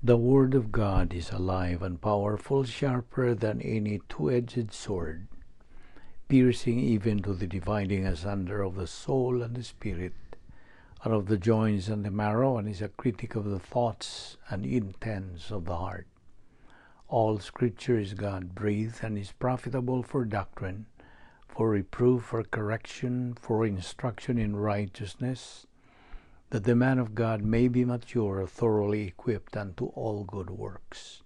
The Word of God is alive and powerful, sharper than any two-edged sword, piercing even to the dividing asunder of the soul and the spirit, and of the joints and the marrow, and is a critic of the thoughts and intents of the heart. All Scripture is God-breathed and is profitable for doctrine, for reproof, for correction, for instruction in righteousness, that the man of God may be mature, thoroughly equipped unto all good works.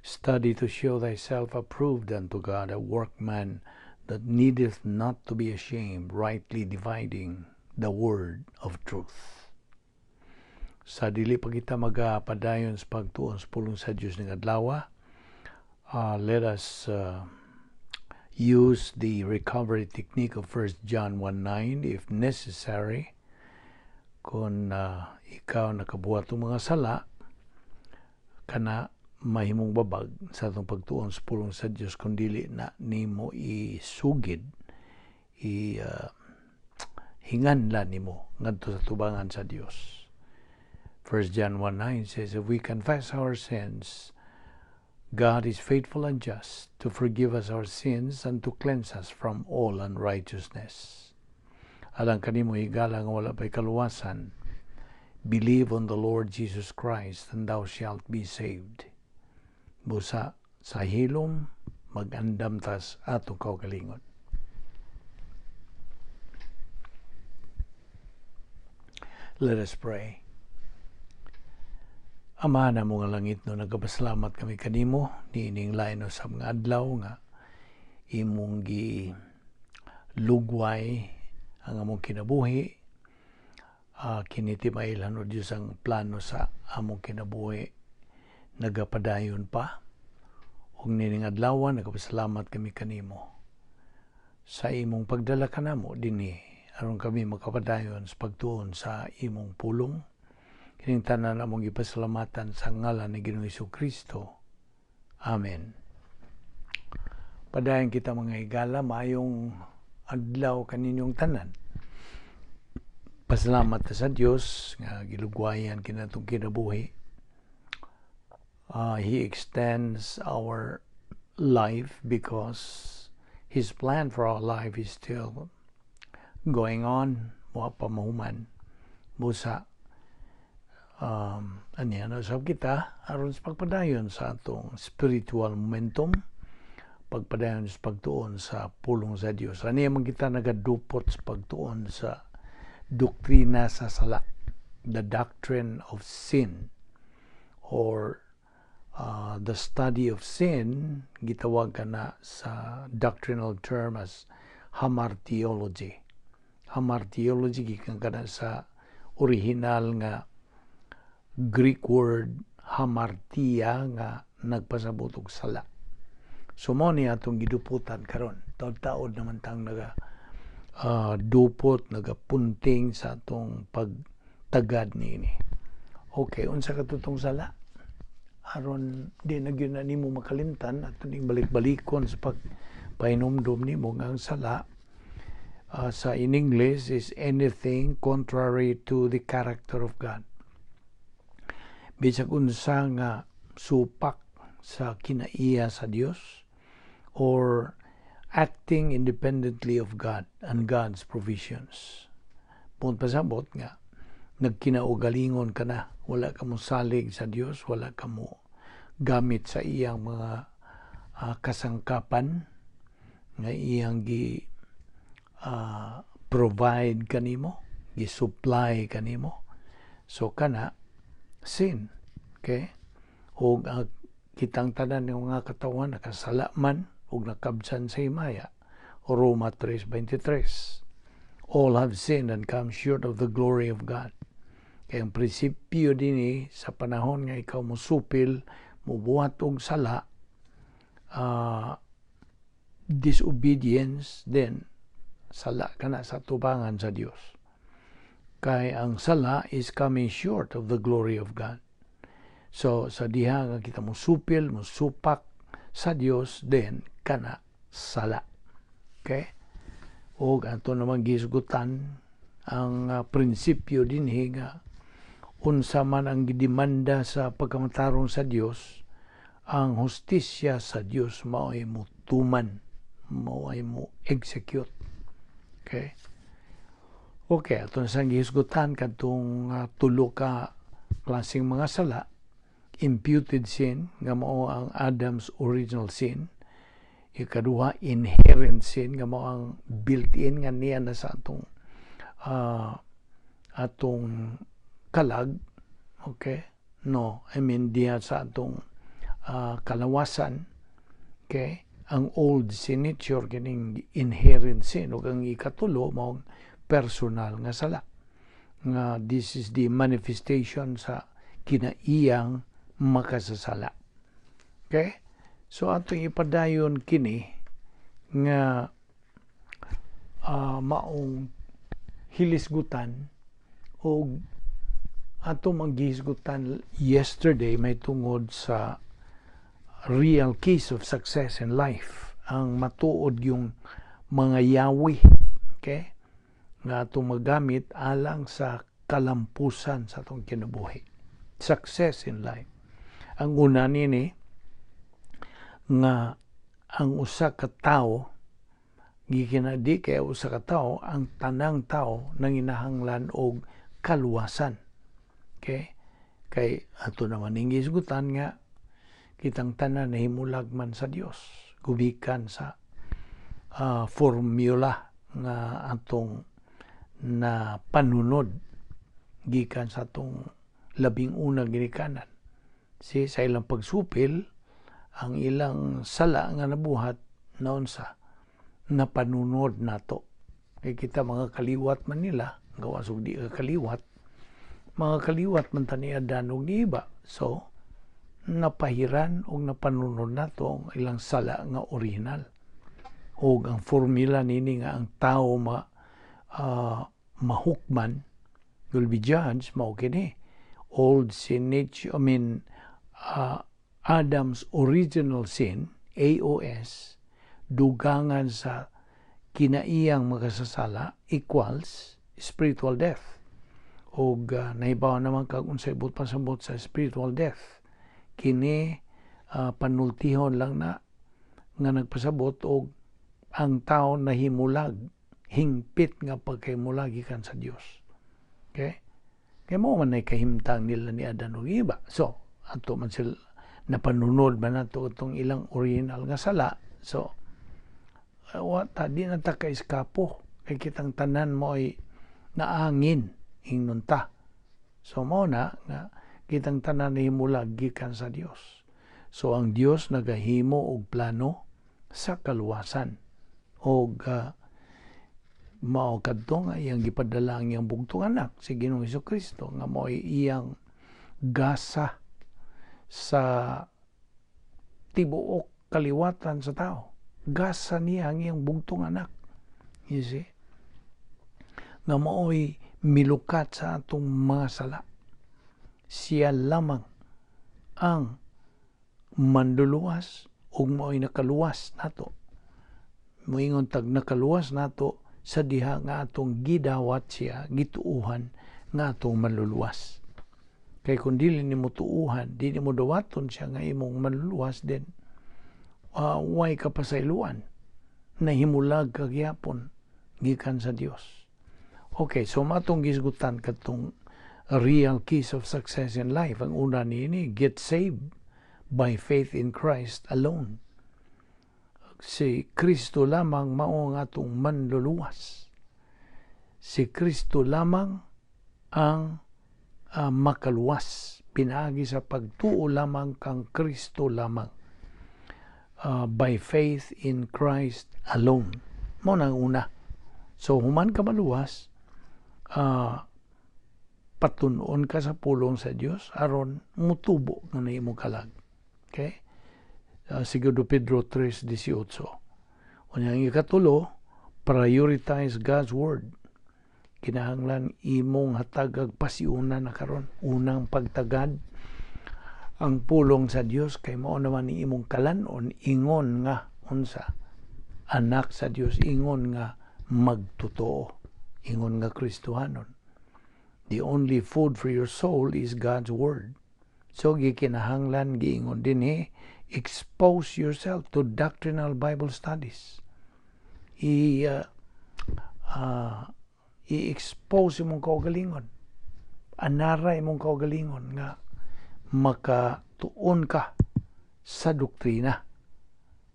Study to show thyself approved unto God, a workman that needeth not to be ashamed, rightly dividing the word of truth. Sa dili pa kita magapadayon sa pagtuon sa pulong sa Dios ning adlaw, let us use the recovery technique of 1 John 1:9 if necessary. Kung ikaw nakabuhat og mga sala, kana mahimong babag sa atong pagtuon sa pulong sa Dios kung dili na nimo isugid, i hinganla nimo ngadto sa tubangan sa Dios. 1 John 1:9 says, "If we confess our sins, God is faithful and just to forgive us our sins and to cleanse us from all unrighteousness." Alang kanimo, higala, nga wala pa'y kaluwasan, believe on the Lord Jesus Christ and thou shalt be saved. Busa sa hilom, mag-andam tas atong kaugalingon. Let us pray. Ama na mga langit no, nagapasalamat kami kanimo niining lain sa mga adlaw nga imong gi lugway ang among kinabuhi. Kini timailhan o Diyos ang plano sa among kinabuhi nagapadayon pa. Ug nining adlaw nagapasalamat kami kanimo sa imong pagdala kanamo dinhi aron kami makapadayon sa pagtuon sa imong pulong. Kining tanan among gipasalamatan sa ngalan ni Ginoong Hesukristo. Amen. Padayon kita, mga higala, maayong adlaw kaninyong tanan. Pasalamat ta sa Dios nga gilugwayan kinatong kinabuhi. He extends our life because His plan for our life is still going on, wa pa mahuman. Busa aniya na usab kita aron sa pagpadayon sa atong spiritual momentum, pagpadayon sa pagtuon sa pulong sa Dios. Aniya man kita nagadupot sa pagtuon sa doktrina sa sala, the doctrine of sin, or the study of sin, gitawag ka na sa doctrinal term as hamartiology. Hamartiology gikan kana sa original nga Greek word hamartia nga nagpasabot og sala. So mo ni atong giduputan karon. Taod-taod naman tang naga dupot, nagapunting sa atong pagtagad niini. Okay, unsa katutong sala? Aron di na gyud na nimo makalimtan, ato ning balik-balikon sa pagpahinumdom nimo nga ang sala sa in English is anything contrary to the character of God. Bisag unsa nga supak sa kinaiya sa Dios or acting independently of God and God's provisions. Bukod pasabot nga nagkinaugalingon ka na, wala ka mo salig sa Dios, wala ka mo gamit sa iyang mga kasangkapan nga iyang gi provide kanimo, gi supply kanimo. So kana sin. Okay? Og kitang tanan ng mga katawan nakasala man ug nakabsan sa himaya. Roma 3:23. All have sinned and come short of the glory of God. Kaya ang prinsipyo dinhi sa panahon nga ikaw musupil, mubuhat og sala, disobedience, then sala ka na sa tubangan sa Dios. Kay ang sala is coming short of the glory of God. So sa diha nga kita musupil, musupak sa Dios, then kana sala. Okay? Og ato naman gisgutan ang prinsipyo dinhi nga Unsa man ang gidemanda sa pagkamatarong sa Dios, ang hustisya sa Dios mao'y mutuman, mao'y mo execute. Okay? Okay, ato na sang gihisgutan kadtong tulo ka klaseng mga sala: imputed sin, nga mao ang Adam's original sin; ikaduha, inherent sin, nga mao ang built-in nga niya na sa atong kalag, okay, no, I mean, diha sa atong kalawasan. Okay, ang old sin nature, kining inherent sin, ug ang ikatulo mao personal nga sala, nga this is the manifestation sa kinaiyang makasasala. Okay, so atong ipadayon kini nga maong hilisgutan, og ato manggihisgutan yesterday may tungod sa real case of success in life, ang matuod yung mga yawi, okay, nga atong magamit alang sa kalampusan sa atong kinabuhi, success in life. Ang una nini nga ang usa ka tawo, gikan di kay usa ka tawo, ang tanang tawo nanginahanglan og kaluwasan. Okay, kay ato naman ning gisgutan nga kitang tanan nahimulag man sa Dios gumikan sa formula nga atong na panunod gikan sa atong labing unang ginikanan. Si sa ilang pagsupil, ang ilang sala nga nabuhat naunsa, napanunod nato. Kay kita mga kaliwat man nila, gawas og di ka kaliwat, mga kaliwat man ta ni Adan ug ni Eva. So napahiran og napanunod nato ang ilang sala nga original. Og ang formula nini nga ang tao mahukman, will be judged, mao kini: old sin nature, I mean, Adam's original sin, AOS, dugangan sa kinaiyang makasasala equals spiritual death. Og nahibaw naman kag unsay buot pasabot sa spiritual death. Kini panultihon lang na nga nagpasabot og ang tao nahimulag, hingpit nga pagkahimulag gikan sa Dios. Okay? Kay mao man ay kahimtang nila ni Adan ug Eva. So, ato man sila napanunod man nato itong ilang original nga sala. So, wa ta, di na ta ka-eskapo kay kitang tanan mo ay naangin, ingnon ta. So mao na nga kitang tanan nahimulag gikan sa Dios. So ang Dios nagahimo og plano sa kaluwasan og mao kadto nga iyang gipadala ang iyang bugtong anak, si Ginoong Kristo, nga mao iyang gasa sa tibuok kaliwatan sa tao. Gasa niya ang iyang bugtong anak. You see? Nga mao'y milukat sa atong mga sala. Siya lamang ang manluluwas ug mao'y nakaluwas nato. Moingon tag nakaluwas nato sa diha nga atong gidawat siya, gituuhan nga atong manluluwas. Kay kung dili nimo tuuhan, dili mo dawaton siya nga imong manluluwas, then way ka pasayloan. Nahimulag ka gyapon gikan sa Dios. Okay, so matong gisgutan katong real keys of success in life. Ang una niini, get saved by faith in Christ alone. Si Kristo lamang mao ang atong manluluwas. Si Kristo lamang ang makaluwas pinaagi sa pagtuo lamang kang Kristo lamang. By faith in Christ alone. Mao nang una. So human ka maluwas, patunon ka sa pulong sa Dios aron mutubo nga na imong kalag. Okay? Segundo Pedro 3:18. Unya, ang ikatulo, prioritize God's word. Kinahanglan imong hatagag pasiuna na karon, unang pagtagad ang pulong sa Dios, kay mao naman ni imong kalanon ingon nga unsa, anak sa Dios, ingon nga magtotoo, ingon nga Kristohanon. The only food for your soul is God's Word. So gikinahanglan, giingon dinhi, expose yourself to doctrinal Bible studies. I i-expose imong kaugalingon. Anara imong kaugalingon nga makatuon ka sa doktrina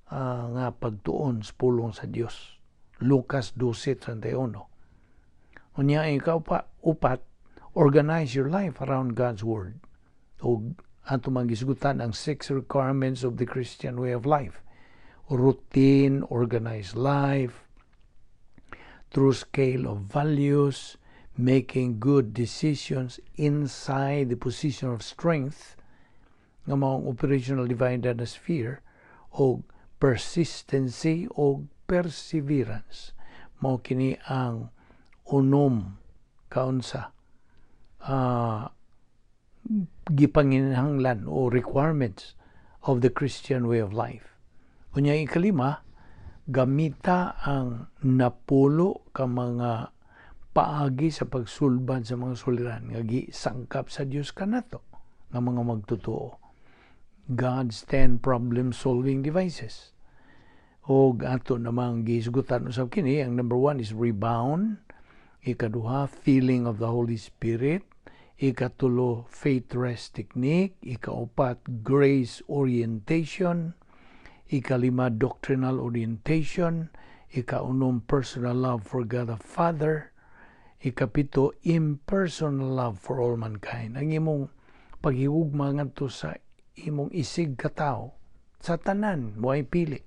nga pagtuon sa pulong sa Dios. Lucas 12:31. Unya, ikaw pa upat, organize your life around God's Word. O ato magisgutan ang six requirements of the Christian way of life. Routine, organized life, true scale of values, making good decisions inside the position of strength nga maong operational divine sphere, o persistency o perseverance. Mao kini ang unom kaunsa gipanginahanglan o requirements of the Christian way of life. Unya, ikalima, gamita ang 10 ka mga paagi sa pagsulbad sa mga suliran nga gisangkap sa Dios kanato nga mga magtotoo. God's 10 problem solving devices. Og ato namang gihisgutan usab kini, ang number one is rebound, ikaduha, feeling of the Holy Spirit, ikatulo, faith rest technique, ikaupat, grace orientation, ikalima, doctrinal orientation, ikaunom, personal love for God the Father, ikapito, impersonal love for all mankind. Ang imong paghigugma ngadto sa imong isig katawo, sa tanan, mo ay pili.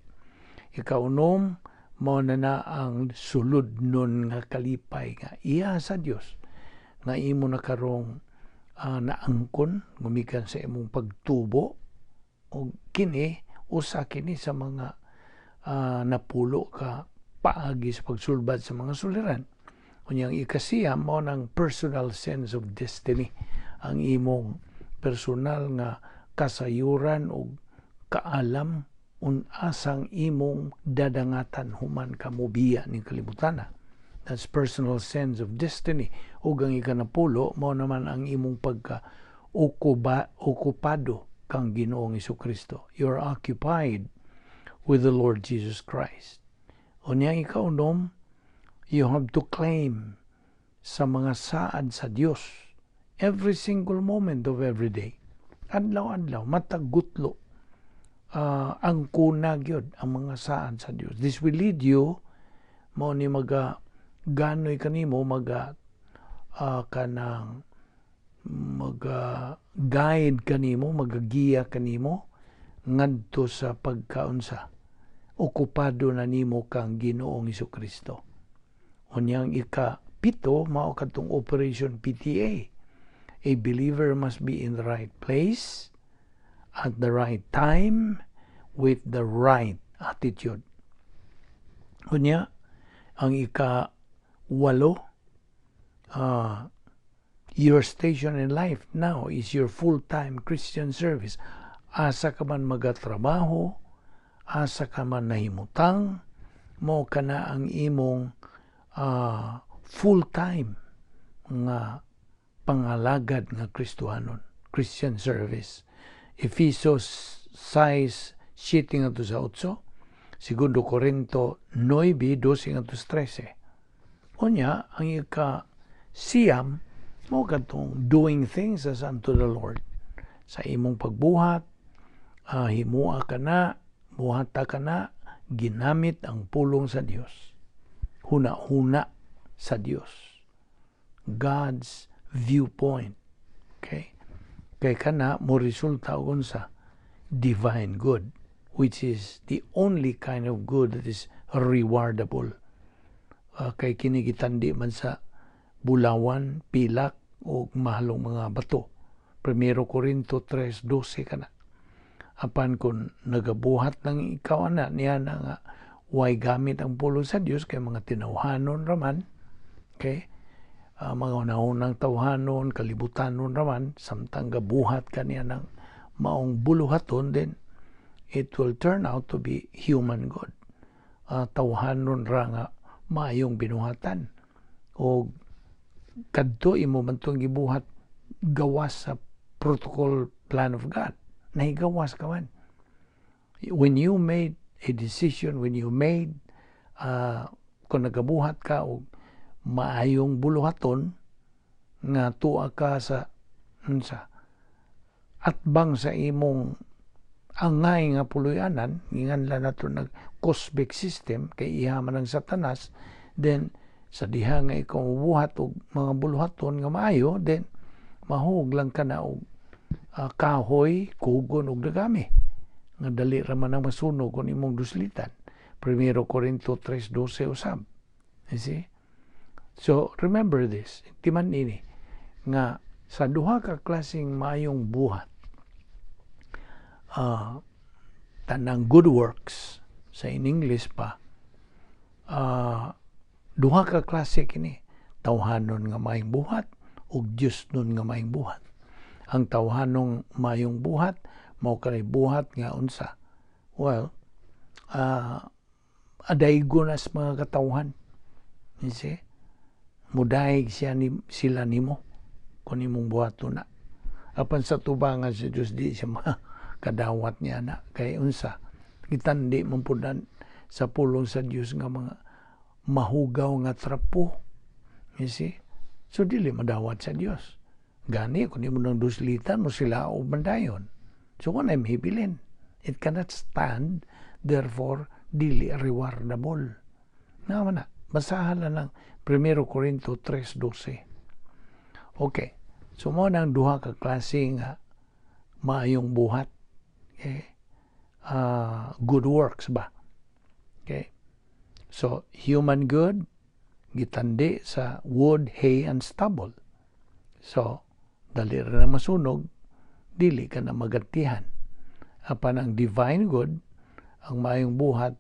Ikaunom, mao na na ang suludnon nga kalipay nga iya sa Dios nga imo na karong naangkon gumikan sa imong pagtubo, og kini usa kini sa mga 10 ka paagi sa pagsulbad sa mga suliran. Unyang ikasiyam, mao nang personal sense of destiny, ang imong personal nga kasayuran og kaalam un asang imong dadangatan human ka mobiya ning kalibutan. That's personal sense of destiny. Ug ang ikanapulo, mao naman ang imong pagka okupado kang Ginoong Kristo. You're occupied with the Lord Jesus Christ. Unya, ikaunom, you have to claim sa mga saad sa Dios every single moment of every day. Adlaw-adlaw, matag gutlo, ang kuna gyud ang mga saad sa Dios. This will lead you, mao ni maga ganoy kanimo, maga kanang maga guide kanimo, magagiya kanimo ngadto sa pagkaunsa, okupado na nimo kang Ginoong Kristo. Unyang ika pito, mao kadtong Operation PTA. A believer must be in the right place at the right time with the right attitude. Unya, ang ika walo, your station in life now is your full-time Christian service. Asa ka man magatrabaho, asa ka man nahimutang, mao kana ang imong full-time nga pangalagad nga Kristohanon, Christian service. Efesos 6, 7 ngadto sa 8, Segundo Corinto 9, 12 ngadto sa 13. Unya, ang ika siyam, mao kadtong doing things as unto the Lord. Sa imong pagbuhat, himua ka na, buhata ka na, ginamit ang pulong sa Dios. Huna-huna sa Dios. God's viewpoint. Okay? Kay kana mo resulta og unsa? Divine good, which is the only kind of good that is rewardable. Kay kini gitandi man sa bulawan, pilak o mahalong mga bato. Primero Corinto 3:12 kana. Apan kung nagabuhat lang ikaw ana niya na nga way gamit ang pulong sa Dios, kay mga tinawhanon raman, okay, mga unahunang tawhanon, kalibutanon raman, samtang gabuhat kaniya ng maong buluhaton, then it will turn out to be human good, tawhanon ra nga maayong binuhatan o Kadto imo man tong gibuhat gawas sa protocol plan of God. Nahigawas ka man. When you made a decision, when you made kung nagabuhat ka og maayong buluhaton nga tuwa ka sa unsa atbang sa imong angay nga puloy-anan, nginganlan nato nag cosmic system kay iha man ang Satanas, then sa diha nga ikaw mubuhat og mga buluhaton nga maayo, then mahug lang ka na og kahoy, kugon og dagami nga dali ra man ang masunog kung imong duslitan. 1 Corinto 3:12 usab. You see? So remember this, timan ini nga sa duha ka klaseng maayong buhat, tanang good works sa in English pa, duha ka klase kini: tawhanon nga maayong buhat ug Dios nun nga maayong buhat. Ang tawhanong maayong buhat mao kanay buhat nga unsa, well, adaygo na sa mga katawhan. You see, mudayeg siya ni, sila nimo kung imong buhaton na. Apan sa tubangan sa Dios, di siya makadawat niya na kay unsa, gitandi man pud sa pulong sa Dios nga mga mahugaw nga trapo. You see? So dili madawat sa Dios. Gani kung imo nang duslitan mo sila o bandayon. So wala hibilin. It cannot stand, therefore dili rewardable. Nga man na, basahan lang ng 1 Corinto 3:12. Okay. So mo nang duha ka klase nga maayong buhat. Okay? Good works ba? Okay? So human good gitandi sa wood, hay, and stubble. So dali ra na masunog, dili ka na magantihan. Apan ang divine good, ang maayong buhat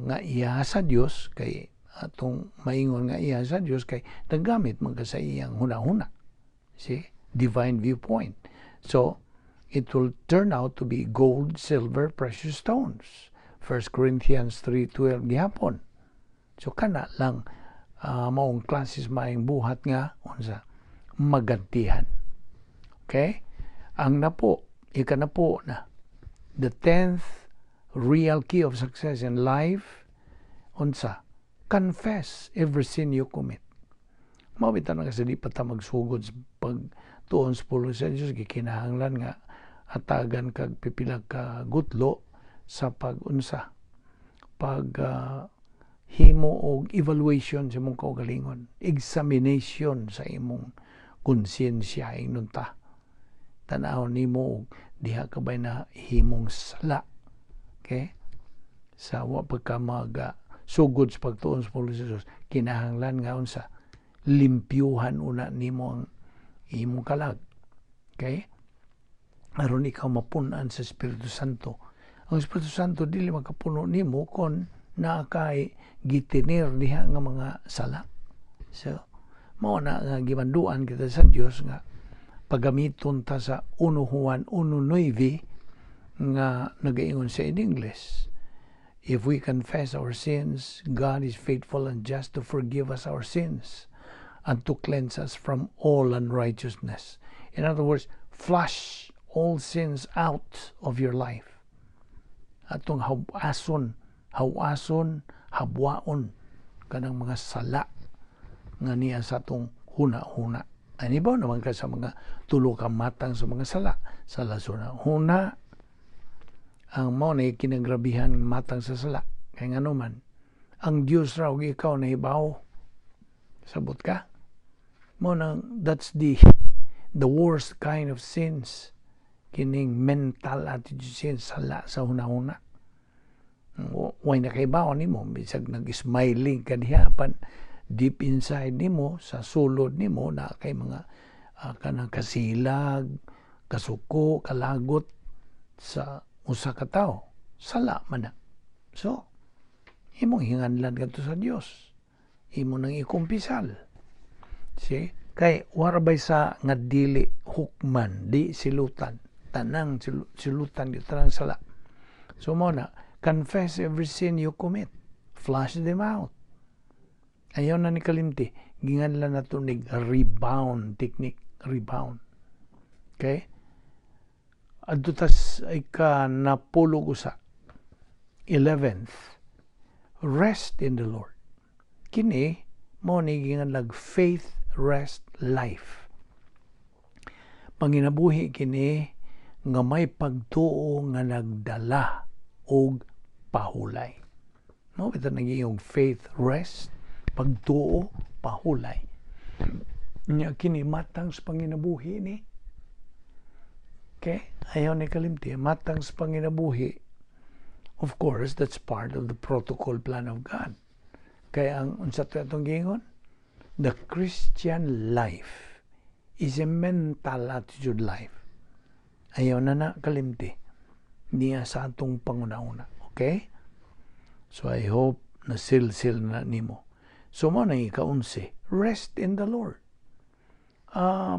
nga iya sa Dios, kay atong maingon nga iya sa Dios kay naggamit man ka sa iyang hunahuna. See? Divine viewpoint. So, it will turn out to be gold, silver, precious stones. 1 Corinthians 3:12 gihapon. So kana lang maong klases maayong buhat nga unsa, magantihan. Okay? Ang napo, ikanapo na, the 10th real key of success in life, unsa? Confess every sin you commit. Mao bitaw na kasi di pa ta magsugod sa pagtuon sa pulong sa Diyos, gikinahanglan nga atagan kag pipila ka gutlo sa pag-unsa, pag himo og evaluation sa imong kaugalingon, examination sa imong konsyensya. Ingnon ta, tan-awon nimo og diha ka ba'y na himong sala. Okay, sa wa pa ka mag sugod sa pagtuon sa pulong sa Diyos, kinahanglan nga unsa, limpyuhan una nimo ang imong kalag. Okay, aron ikaw mapun-an sa Espiritu Santo. Ang Espiritu Santo dili makapuno nimo kon naa kay gitinir diha nga mga sala. So mao na nga gimanduan kita sa Dios nga pagamiton ta sa 1 Juan 1:9 nga nagaingon sa in English, "If we confess our sins, God is faithful and just to forgive us our sins and to cleanse us from all unrighteousness." In other words, flush all sins out of your life. Atong hawason, hawason, habwaon kanang mga sala nga niya sa atong huna-huna. Ani ba naman ka sa mga tulo ka matang sa mga sala? Sala sa huna, ang mao na kinagrabihan matang sa sala. Kay ngano man, ang Dios ra ug ikaw nahibaw. Sabot ka? Mao nang that's the worst kind of sins. Kining mental attitude sins, sala sa huna-huna. Way nakaibaw nimo, bisag nag-smiling ka diha, pan deep inside nimo, sa sulod nimo na kay mga kanang kasilag, kasuko, kalagot sa usa ka tawo. Sala man na. So, imong hinganlan kadto sa Dios. Imo nang ikumpisal. See? Kay wara bay sa nga dili hukman, di silutan. Tanang silutan, di tanang sala. So mo na, confess every sin you commit. Flush them out. Ayaw na ni kalimti. Ginganlan nato nig rebound technique, rebound. Okay? Adto tas ika napulog usa. 11th, rest in the Lord. Kini mao ni ginganlag faith rest life. Panginabuhi kini nga may pagtuo nga nagdala og pahulay. Mao bitaw naging faith rest, pagtuo, pahulay. Nya kini matang sa panginabuhi ni. Okay? Ayaw ni kalimti, matang sa panginabuhi. Of course, that's part of the protocol plan of God. Kaya ang unsa to atong giingon? The Christian life is a mental attitude life. Ayaw na na kalimti niya sa atong panguna-una. Okay? So I hope na silsil na nimo. So mao na ika-11, rest in the Lord.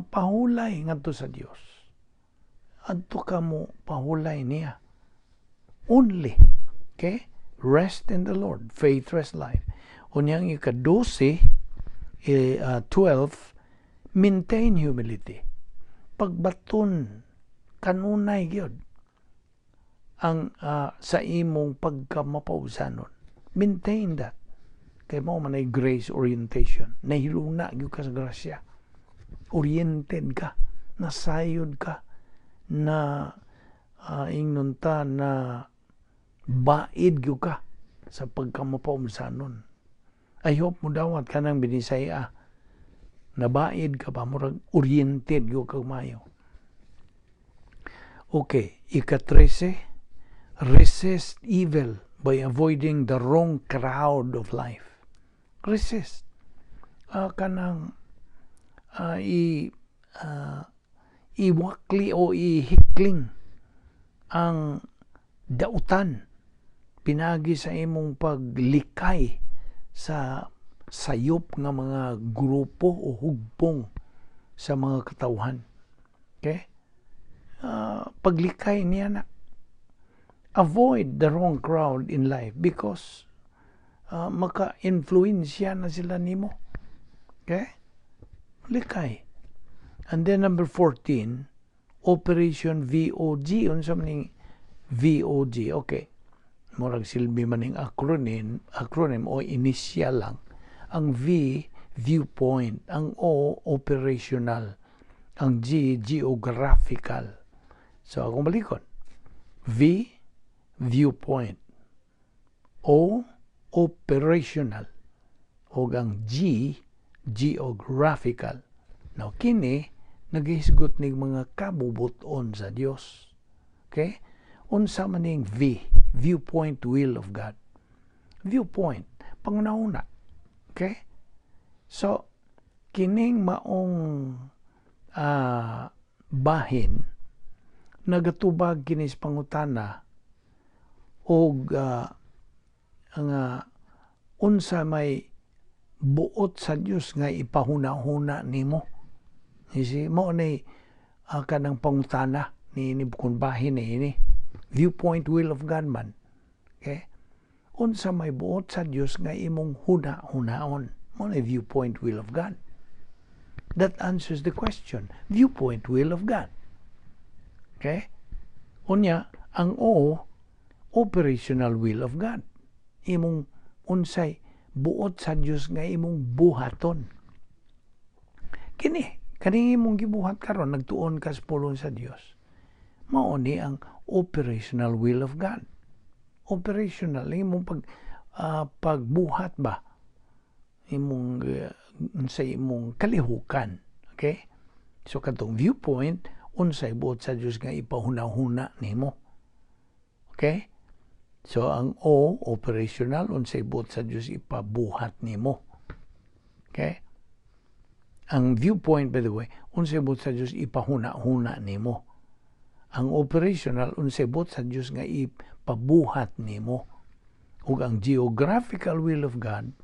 Pahulay ngadto sa Dios. Adto ka mo pahulay niya. Only. Okay? Rest in the Lord. Faith, rest, life. Unyang ika-12, 12, maintain humility. Pagbaton kanunay gyud ang sa imong pagkamapausanon. Maintain that. Kay mao man ay grace orientation. Nahiluna gyud ka sa grasya. Oriented ka, nasayod ka na ingnon ta na baid gyud ka sa pagkamapaumsanon. I hope mo dawat ka ng Binisaya. Nabaid ka ba? Murag oriented gyud ka mayo. Okay, ika-13, resist evil by avoiding the wrong crowd of life. Resist. Kanang i iwakli o ihikling ang dautan pinagi sa imong paglikay sa sayop nga mga grupo o hugpong sa mga katawhan. Okay? Paglikay niya na. Avoid the wrong crowd in life because maka-influensya na sila nimo. Okay? Likay. And then number 14, Operation VOG. Unsa man ning VOG? Okay. Murag silbi man ning acronym o initial lang. Ang V, viewpoint. Ang O, operational. Ang G, geographical. So, akong balikon. V, viewpoint. O, operational. O ang G, geographical. Now, kini, naghisgot ning mga kabubuton sa Dios. Okay? Unsa man ning V, viewpoint will of God. Viewpoint, panguna-una. Okay? So, kining maong bahin nagatubag kini sa pangutana og nga unsa may buot sa Dios nga ipahuna-huna nimo. You see, mao ni kanang pangutana ni kung bahin ni ini. Viewpoint will of God man. Okay? Unsa may buot sa Dios nga imong huna-hunaon. Mao ni viewpoint will of God. That answers the question. Viewpoint will of God. Okay? Unya, ang O, operational will of God. Imong unsay buot sa Dios nga imong buhaton. Kini, kaning imong gibuhat karon, nagtuon ka sa pulong sa Dios. Mao ni ang operational will of God. Operational imong pagbuhat ba, imong unsay imong kalihukan. Okay? So katong viewpoint, unsay buot sa Dios nga ipahuna-huna nimo. Okay? So ang O, operational, unsay buot sa Dios ipabuhat nimo. Okay? Ang viewpoint, by the way, unsay buot sa Dios ipahuna-huna nimo. Ang operational, unsay buot sa Dios nga ipabuhat nimo. Ug ang geographical will of God,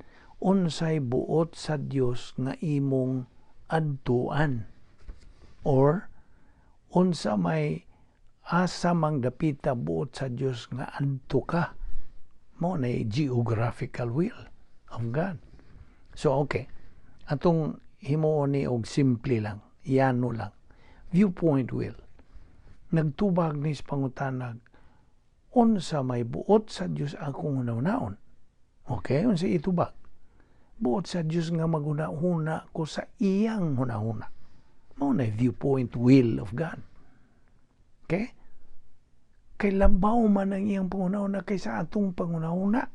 unsay buot sa Dios nga imong adtuan. Or unsa may asa mang dapita buot sa Dios nga adto ka. Mao na geographical will of God. So okay. Atong himuon ni og simple lang, yano lang. Viewpoint will. Nagtubag ni sa pangutanag, unsa may buot sa Dios akong hunahunaon? Okay, unsa itubag? Buot sa Dios nga maghuna-huna ko sa iyang hunahuna. Mao na viewpoint will of God. Okay? Kay labaw man ang iyang panghunahuna kaysa atong panghunahuna.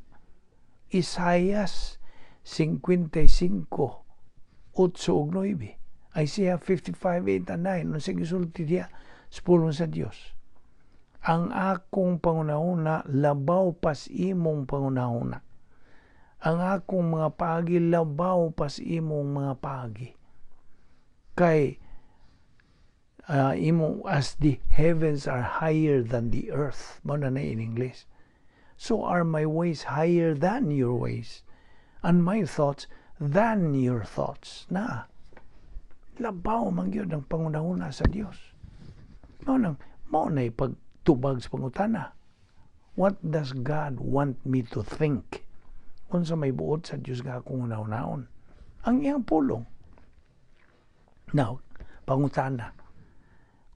Isaias 55, 8 ug 9. Isaiah 55, 8 and 9. Unsa gisulti diha sa pulong sa Dios? Ang akong panghunahuna labaw pas imong panghunahuna. Ang akong mga paagi labaw pas imong mga paagi. Kay imo as the heavens are higher than the earth, mao na in English, so are my ways higher than your ways, and my thoughts than your thoughts. Na labaw man gyud ang panghunahuna sa Dios. Mao na pagtubag sa pangutana. What does God want me to think? Unsa may buot sa Dios nga akong hunahunaon? Ang iyang pulong. Now, pangutana.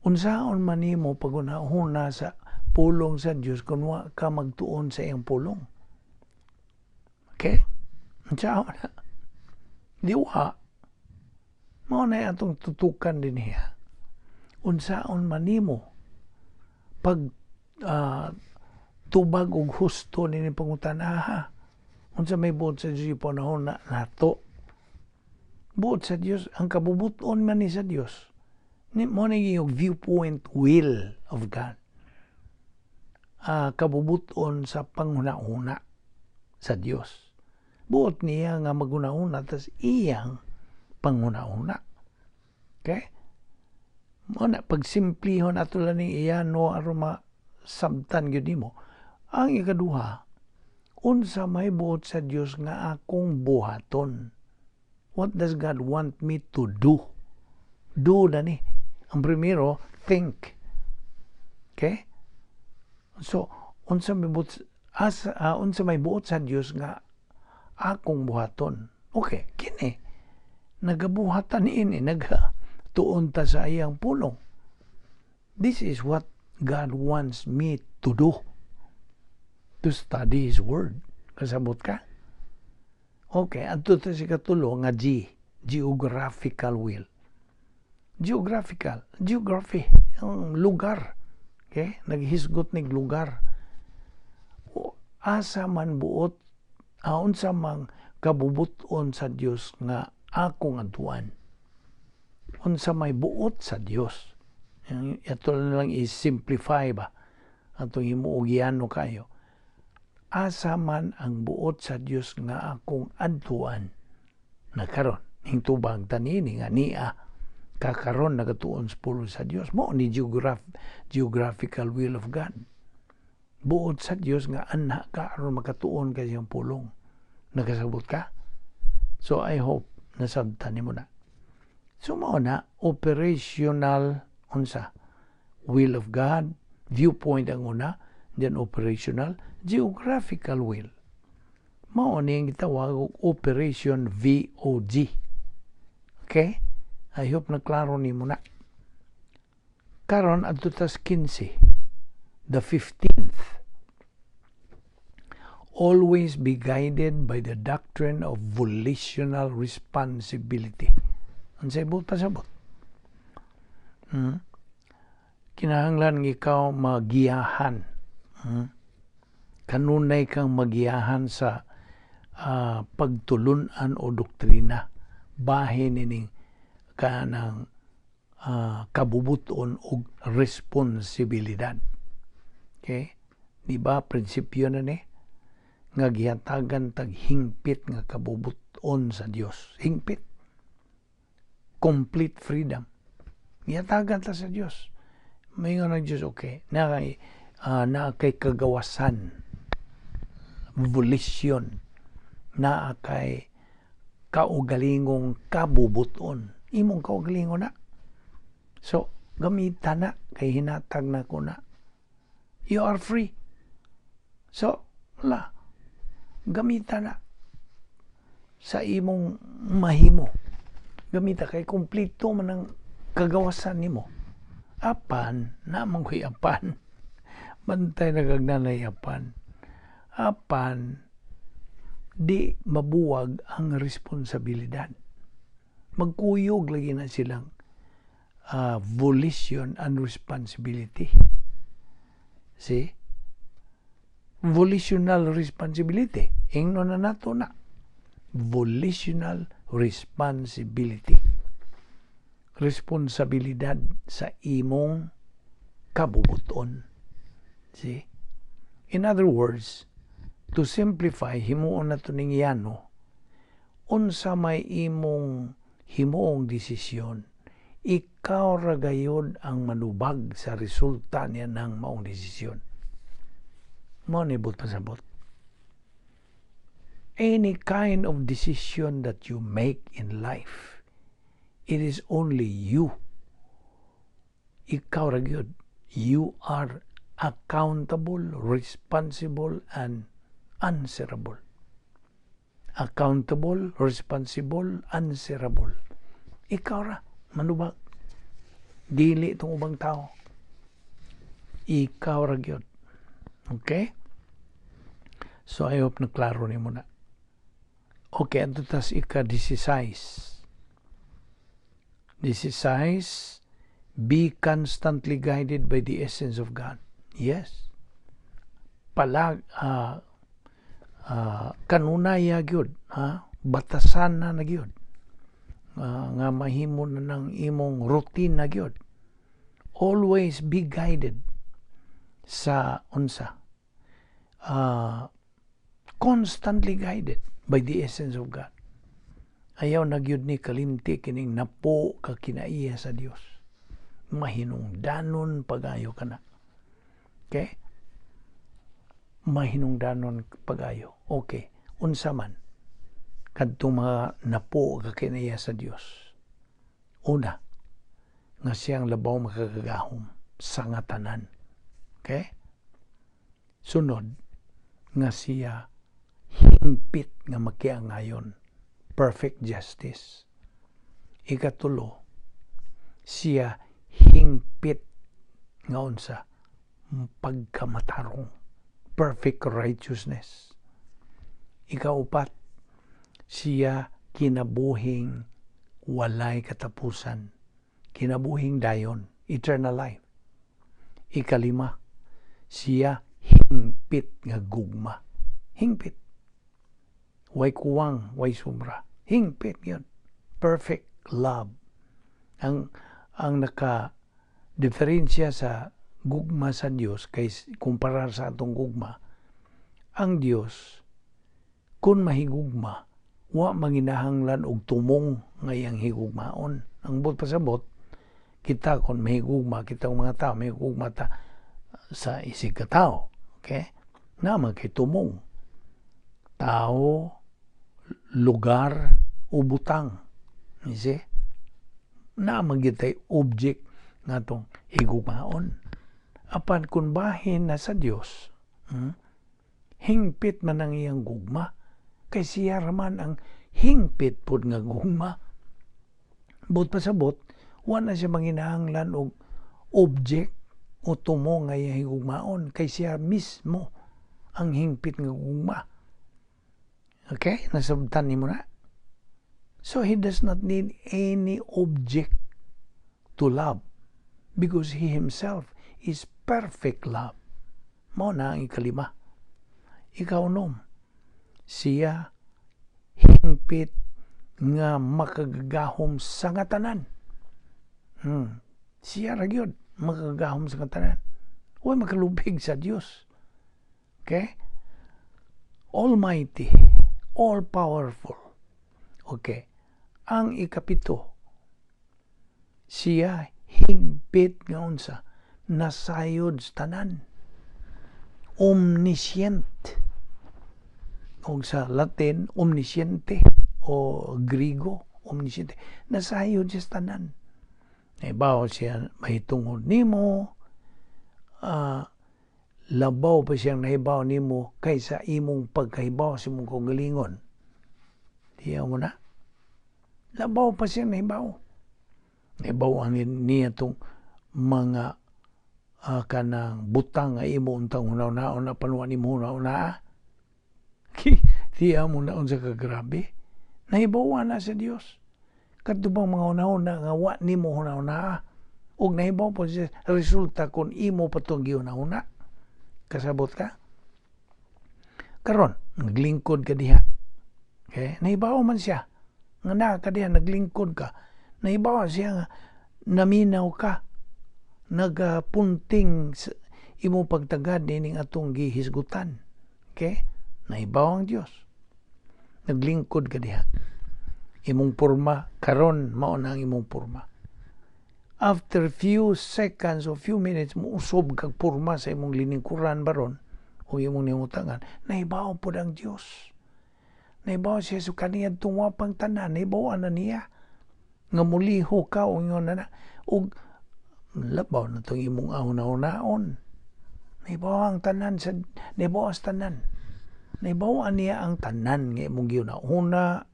Unsaon man nimo paghunahuna sa pulong sa Dios kung wa ka magtuon sa iyang pulong? Okay? Unsaon na? Di wa. Mao na atong tutukan din niya. Unsaon man nimo pag tubag og husto nini pangutana, ha? Unsa may buot sa Dios panahon na nato? Buot sa Dios, ang kabubuton man ni sa Dios. Ni mo na yung viewpoint will of God. Kabubuton sa panghuna-huna sa Dios. Buot niya nga maghuna-huna tas iyang panghuna-huna. Okay? Mo na pagsimplihon ato lang ni iya no aron masabtan gyud nimo. Ang ikaduha, unsa may buot sa Dios nga akong buhaton? What does God want me to do? Do na ni. Ang primero, think. Okay? So, unsa may buot sa Dios nga akong buhaton? Okay, kini nagabuhatan niini, nagatuon ta sa iyang pulong. This is what God wants me to do. To study His Word. Kasabot ka? Okay, adto ta sa katulo nga G, geographical will. Geographical, geography, ang lugar. Okay? Naghisgot nig lugar. O, asa man buot, unsa mang kabubuton sa Dios nga akong adtuan? Unsa may buot sa Dios? Ito na lang i-simplify ba? Atong himuogyano kayo. Asa man ang buot sa Dios nga akong adtuan? Na karon, ning tubag tanini nga niya kakaron nagatuon sa pulong sa Dios mo ni geographical will of God. Buot sa Dios nga anha ka aron makatuon ka siyang pulong. Nakasabot ka? So I hope nasabtan nimo na. So mao na operational unsa will of God, viewpoint ang una, then operational, geographical will. Mao ni ang gitawag og Operation VOG. Okay? I hope na klaro nimo na. Karon adto tas 15. The 15th. Always be guided by the doctrine of volitional responsibility. Unsay buot pasabot? Kinahanglan nga ikaw magiyahan. Kanunay kang magiyahan sa pagtulunan o doktrina bahin ining kanang kabubuton og responsibilidad. Okay? Di ba prinsipyo na ni nga gihatagan tag hingpit nga kabubuton sa Dios? Hingpit. Complete freedom. Gihatagan ta sa Dios. Maingon ang Dios, okay, na kay kagawasan, volition, naa kay kaugalingong kabubuton. Imong kaugalingon na. So, gamita na, kay hinatag na ko na. You are free. So, wala. Gamita na sa imong mahimo. Gamita kay kompleto man ang kagawasan nimo. Apan, naa man ko'y apan. Bantay na kag naa nay apan. Apan, di mabuwag ang responsibilidad. Magkuyog lagi na silang volition and responsibility. See? Volitional responsibility. Ingno na nato na. Volitional responsibility. Responsibilidad sa imong kabubuton. See? In other words, to simplify, himuon na to ning yano, unsa may imong himuong desisyon, ikaw ra gayod ang manubag sa resulta niya ng maong desisyon. Mao ni buot pasabot. Any kind of decision that you make in life, it is only you. Ikaw ra gyud. You are accountable, responsible, and answerable. Accountable, responsible, answerable. Ikaw ra, manubag. Dili itong ubang tao. Ikaw ra gyud. Okay? So I hope na klaro nimo na. Okay, adto tas ika-16. 16, be constantly guided by the essence of God. Yes. Palag kanunaya gyud, ha? Batasan na na gyud. Nga mahimo na ng imong routine na gyud. Always be guided sa unsa? Constantly guided by the essence of God. Ayaw na gyud ni kalimti kining napo ka kinaiya sa Dios. Mahinungdanon pagayo kana. Okay? Mahinungdanon pagayo. Okay. Unsa man kadtong mga napo ka kinaiya sa Dios? Una, nga siyang labaw makagagahom sa nga tanan. Okay? Sunod, nga siya hingpit nga makiangayon. Perfect justice. Ikatulo, siya hingpit nga unsa? Pagkamatarong. Perfect righteousness. Ikaupat, siya kinabuhing walay katapusan. Kinabuhing dayon, eternal life. Ikalima, siya hingpit nga gugma. Hingpit. Way kuwang, way sumra. Hingpit yun. Perfect love. Ang naka diferensya sa gugma sa Dios kay kumparar sa atong gugma, ang Dios kung mahigugma, wa manginahanglan og tumong nga iyang higugmaon. Ang buot pasabot, kita kung mahigugma, kita ang mga tao mahigugma ta sa isig ka tao, okay, na man kay tumong, tao, lugar o butang. You see, na man gyud tay object nga atong higugmaon. Apan kung bahin na sa Dios, hingpit man ang iyang gugma kay siya raman ang hingpit pud nga gugma. Buot pasabot, wa na siya manginahanglan og object o tumo nga iyang higugmaon kay siya mismo ang hingpit nga gugma. Okay, nasabtan nimo na. So he does not need any object to love because he himself is perfect love. Mao na ang ikalima. Ikaunom, siya hingpit nga makagagahom sa nga tanan. Siya ra gyud makagagahom sa nga tanan. Way makalubig sa Dios. Okay? Almighty, all powerful. Okay. Ang ikapito, siya hingpit nga unsa? Nasayod sa tanan. Omniscient. O sa Latin, omnisciente, o Grigo, omnisciente. Nasayod siya sa tanan. Nahibaw siya mahitungod nimo, labaw pa siyang nahibaw nimo kaysa imong pagkahibaw sa imong kaugalingon. Tiyaw mo na. Labaw pa siya nahibaw. Nahibaw ang niya itong mga kanang butang nga imo untang huna-hunaon apan wa nimo huna-hunaa. Tiya mo na unsa ka grabe. Nahibaw na sa Dios. Kadto bang mga hunahuna nga wa nimo huna-hunaa. Ug nahibaw po siya resulta kung imo pa itong gihuna-huna. Kasabot ka? Karon, naglingkod ka diha. Okay? Nahibaw man siya. Nga naa ka diha, naglingkod ka. Nahibaw siya nga naminaw ka. Nagapunting sa imo pagtagad nining atong gihisgutan. Okay? Nahibaw ang Dios. Naglingkod ka diha. Imong porma karon, mao na ang imong porma. After few seconds or few minutes, muusob kag porma sa imong liningkuran baron o imong nimutangan, nahibaw pod ang Dios. Nahibaw siya sa kaniadtong wapang tanan, nahibaw na niya nga muliho ka o ingon na ug labaw na tong imong ahuna-hunaon. Nahibaw ang tanan sa nahibaw sa tanan. Nahibaw niya ang tanan nga imong gihuna-huna,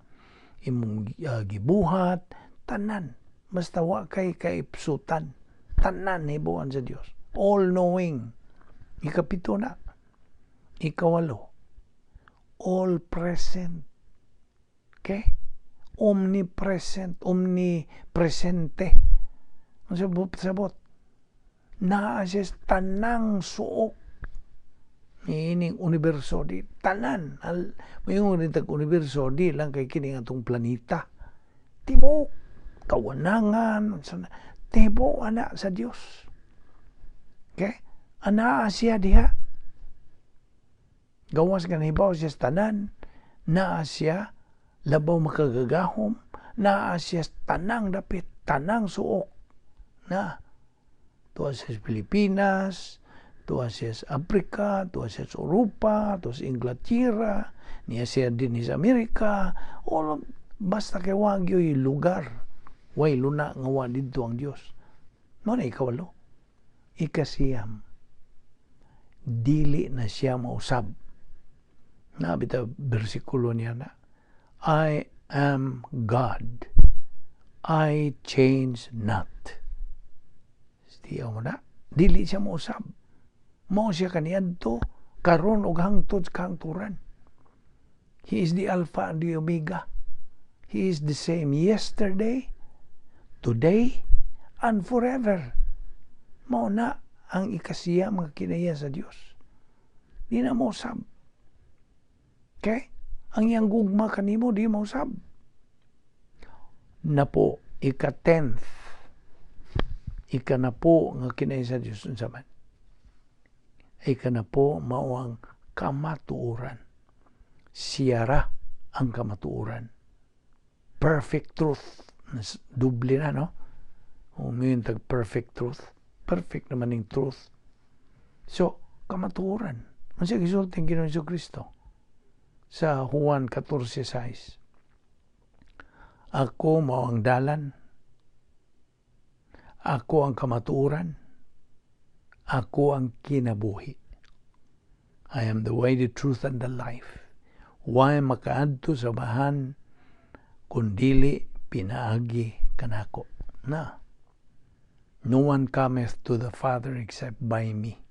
imong gibuhat, tanan. Basta wa kay kaipsutan. Tanan nahibawan sa Dios. All knowing. Ikapito na. Ikawalo. All present. Okay? Omnipresent, omnipresente. Ang sabot, sabot. Naa siya tanang suok niining universo, di tanan al mayon rin tag universo, di lang kay kini atong planeta, tibuok kawanangan tibuok ana sa Dios. Okay, anaa siya diha. Gawas nga nahibaw siya sa tanan, naa siya labaw makagagahom, naa siya sa tanang dapit, tanang suok na tuwa sa Pilipinas, tuwa siya sa Afrika, tuwa siya sa Europa, tuwa sa Inglaterra, niya siya din sa Amerika, all of, basta kay wa gyoy lugar, way luna nga wa didto ang Dios. Mao na ikawalo. Ikasiyam, dili na siya mausab. Na bitaw bersikulo niya na, "I am God. I change not." Tiyaw mo na, dili siya mausab. Mao siya kaniadto, karon ug hangtod sa kahangturan. He is the Alpha and the Omega. He is the same yesterday, today, and forever. Mao na ang ikasiyam nga kinaiya sa Dios. Di na mausab. Okay? Ang iyang gugma kanimo di mausab. Napo, ika-10th. Ikanapo nga kinaiya sa Dios, unsa man? Ikanapo, mao ang kamatuoran. Siya ra ang kamatuoran. Perfect truth. Doble na, no? Kung tag perfect truth. Perfect naman yung truth. So, kamatuoran. Unsa gisulti ang Ginoong Kristo sa Juan 14:6? "Ako mao ang dalan. Ako ang kamatuoran. Ako ang kinabuhi. I am the way, the truth, and the life. Way makaadto sa Amahan kun dili pinaagi kanako." Na. "No one cometh to the Father except by me."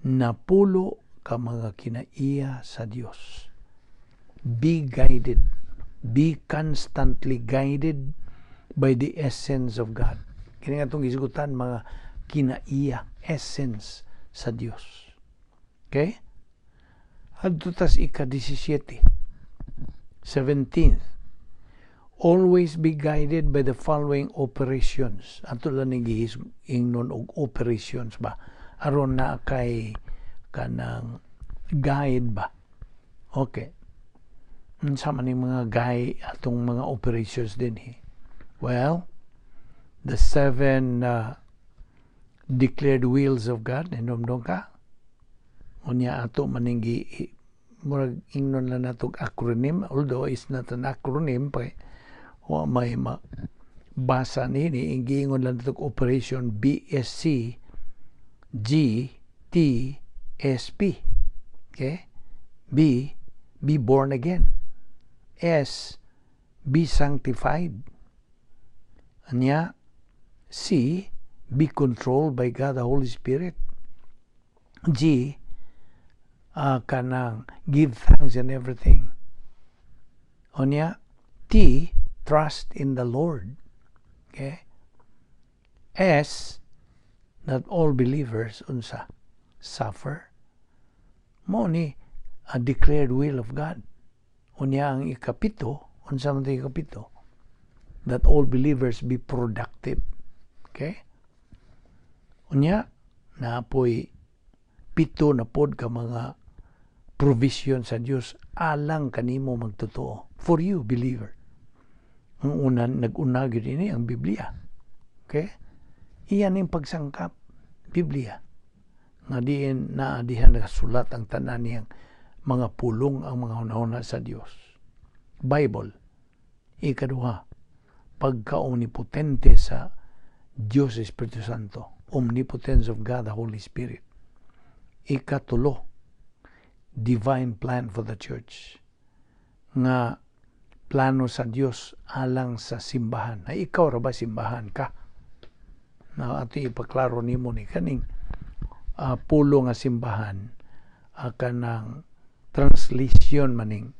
Napulo ka mga kinaiya sa Dios. Be guided. Be constantly guided by the essence of God. Kini nga itong gisgutan, mga kinaiya, essence sa Dios. Okay? Adto tas ika-17. 17th. Always be guided by the following operations. Ato lang ni ingnon og operations ba? Aron na kay kanang guide ba? Okay. Unsa man yung mga guide atong mga operations din he? Well, the seven declared wills of God, hinomdom ka? Unya ato maning murag ingnon lang natog acronym, although it's not an acronym pa, wa may basa nini, giingon lang natog operation BSC G T S P. Okay? B, be born again. S, Be sanctified. Anya, C, be controlled by God the Holy Spirit. G, kanang give thanks in everything. Unya, T, trust in the Lord. Okay? S, that all believers unsa suffer. Mao ni a declared will of God. Unya ang ikapito, unsa man ikapito? That all believers be productive. Okay? Unya, napoy pito na pod ka mga provision sa Dios alang kanimo magtotoo. For you, believer. Ang una, nag-una gyud ini ang Biblia. Okay? Iyan yung pagsangkap, Biblia. Nga diin naa diha nakasulat ang tanan niyang mga pulong, ang mga hunahuna sa Dios. Bible. Ikaduha, pagka-omnipotente sa Dios Espiritu Santo. Omnipotence of God the Holy Spirit. Ikatulo, divine plan for the church. Nga plano sa Dios alang sa simbahan. Ay, ikaw ra ba simbahan ka? Na ato ipaklaro nimo ni kaning pulo nga simbahan, kanang translation maning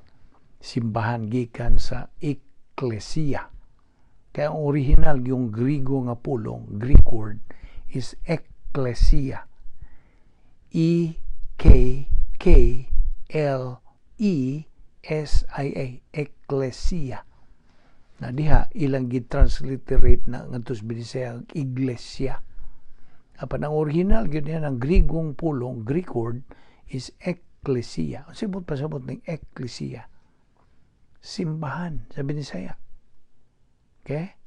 simbahan gikan sa ekklesia. Kaya ang original yung Grigo nga pulong, Greek word is ekklesia. E K K L E S I A, ekklesia. Na diha ilang gi-transliterate na ngadto sa Binisaya iglesia. Apan ang original gyud niya ang Grigong pulong, Greek word is ekklesia. Ang sibot pasabot ning ekklesia? Simbahan sa Binisaya. Okay?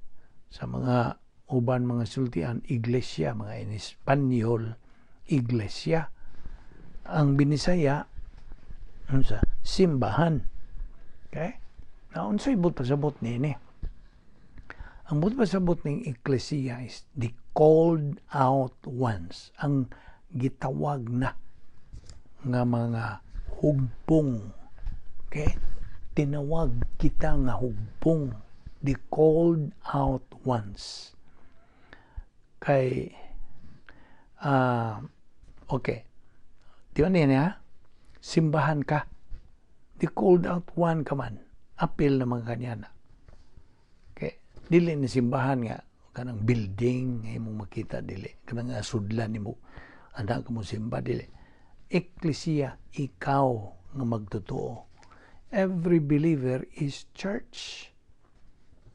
Sa mga uban mga sultian, iglesia, mga in Espanyol, iglesia. Ang Binisaya, unsa? Simbahan. Okay? Na unsay buot pasabot niini? Ang buot pasabot ning ekklesia is the called out ones, ang gitawag na nga mga hugpong. Okay? Tinawag kita nga hugpong, the called out ones. Kay okay. Di ba niya? Simbahan ka. The called out one ka man. Apil na mga kanya na. Okay. Dili ni simbahan nga kanang building nga imong makita, dili. Kanang nga sudlan nimo anak mo simba, dili. Ekklesia, ikaw nga magtotoo. Every believer is church.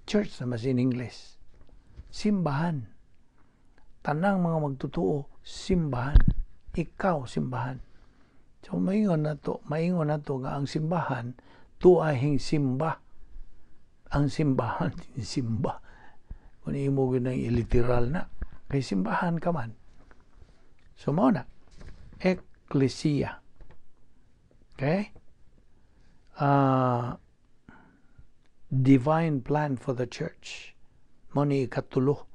Church na mas in English. Simbahan. Tanang mga magtotoo, simbahan. Ikaw, simbahan. So maingon na to nga ang simbahan tuahing simba. Ang simbahan, simba. Kung imo gyud nang iliteral na, kay simbahan ka man. So mao na, ekklesia. Okay? Divine plan for the church. Mao ni ikatulo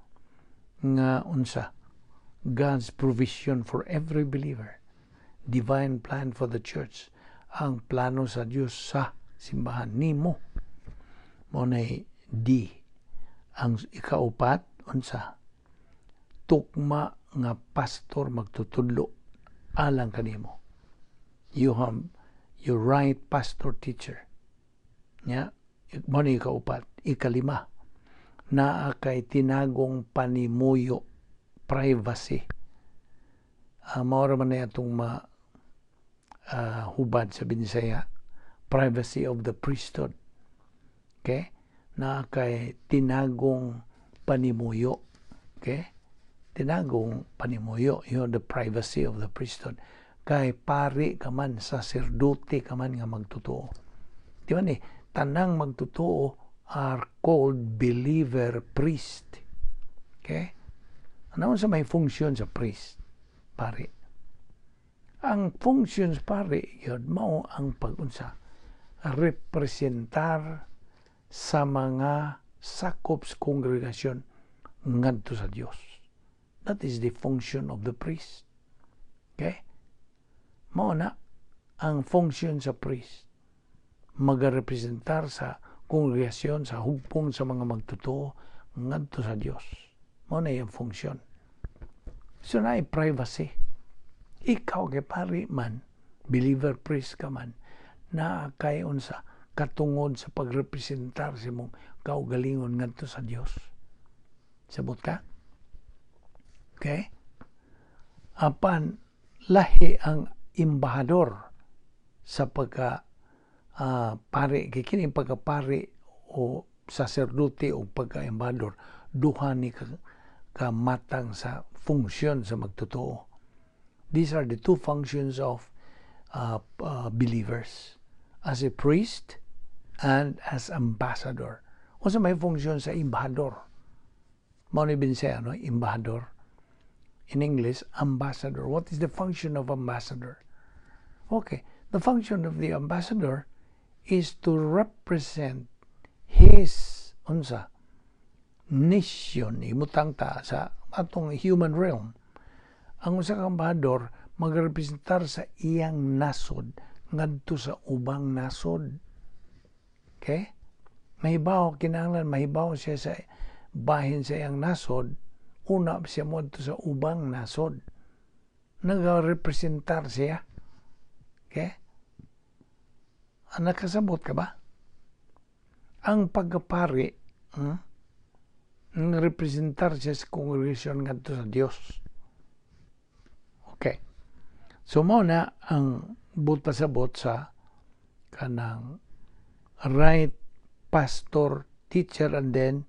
nga unsa? God's provision for every believer. Divine plan for the church. Ang plano sa Dios sa simbahan nimo. Mao na D. Ang ikaupat unsa? Tukma nga pastor magtutudlo alang kanimo. You have your right pastor teacher. Nya, mao ni ikaupat. Ikalima, naa kay tinagong panimuyo, privacy. Mao ra man na atong ma hubad sa Binisaya, privacy of the priesthood. Okay? Naa kay tinagong panimuyo. Okay? Tinagong panimuyo, the privacy of the priesthood. Kay pari ka man, saserdote ka man nga magtotoo. Di ba ni, tanang magtotoo are called believer priest. Okay? Ano sa may function sa priest? Pari. Ang functions pari, yun, mao ang pagunsa, representar sa mga sakop sa kongregasyon ngadto sa Dios. That is the function of the priest. Okay? Mao na ang function sa priest. Magarepresentar sa kongregasyon, sa hugpong sa mga magtotoo ngadto sa Dios. Mao na iyang funksyon. So naay privacy. Ikaw kay pari man, believer priest ka man, naa kay unsa katungod sa pagrepresentar sa imong kaugalingon ngadto sa Dios. Sabot ka? Okay? Apan lahi ang embahador sa pagka pari. Kay kini pagkapari o saserdote o pagka-embahador, duha ni ka matang sa funksyon sa magtotoo. These are the two functions of believers, as a priest and as ambassador. Unsa may funksyon sa embahador? Mao ni Binsaya, no? Embahador. In English, ambassador. What is the function of ambassador? Okay, the function of the ambassador is to represent his unsa nation. Imutang ta sa atong human realm, ang usa ka embahador magrepresentar sa iyang nasod ngadto sa ubang nasod. Okay, mahibaw, kinahanglan mahibaw siya sa bahin sa iyang nasod, una siya moadto sa ubang nasod. Nagarepresentar siya. Okay, nakasabot ka ba? Ang pagkapari, representar siya sa kongregasyon ngadto sa Dios. Okay. So mao na ang buot pasabot sa kanang right pastor, teacher, and then